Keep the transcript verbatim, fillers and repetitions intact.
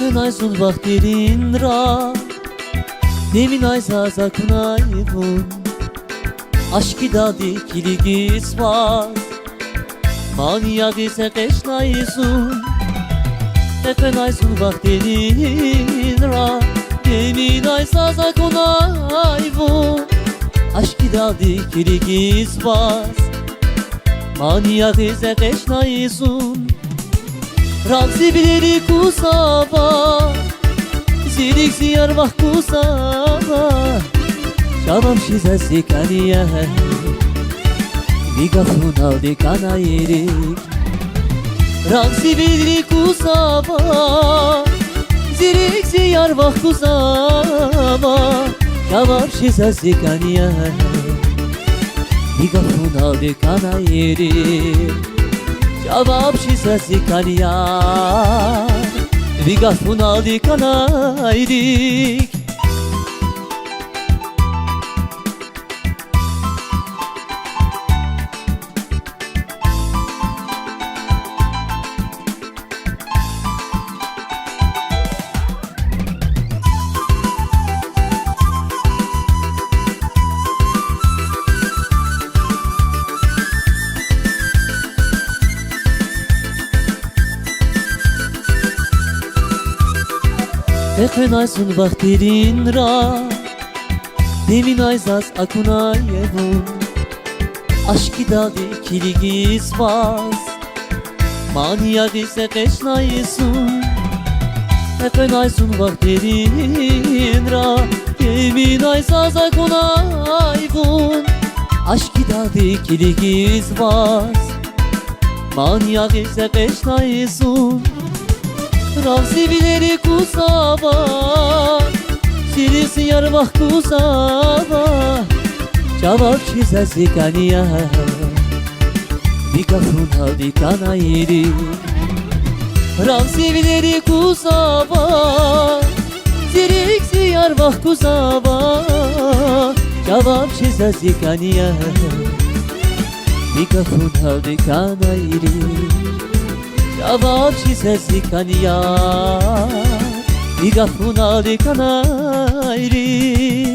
Экъвенай зун вахт деринра, деминай заз акунай вун, ашкидалди килигиз ваз, мани ягъиз экъечӀнай зун. Экъвенай зун вахт деринра, деминай заз акунай вун, ашкидалди килигиз ваз, мани ягъиз экъечӀнай зун. Рагъ зи вилерик кузава, зи рикӀ, зи яр вахкузава, жаваб чи заз зи кӀани я, ви гафуналди кӀанай рикӀ. Рагъ зи вилерик кузава, зи рикӀ, зи яр вахкузава, жаваб чи заз зи кӀани я, ви гафуналди кӀанай рикӀ. Жаваб чи заз зи кӀани я, ви гафуналди кӀанай рикӀ. Экъвенай зун вахт деринра, деминай заз акунай вун, ашкидалди килигиз ваз, мани ягъиз экъечӀнай зун. Экъвенай зун вахт деринра, деминай заз акунай вун, ашкидалди килигиз ваз, мани ягъиз экъечӀнай зун. Рагъ зи вилерик кузава, зи рикӀ, зи яр вахкузава, жаваб чи заз зи кӀани я, ви гафуналди кӀанай рикӀ. Рагъ зи вилерик кузава, зи рикӀ, зи яр вахкузава, жаваб чи заз зи кӀани я, ви гафуналди кӀанай рикӀ. Жаваб чи заз зи кӀани я, ви гафуналди кӀанай рикӀ.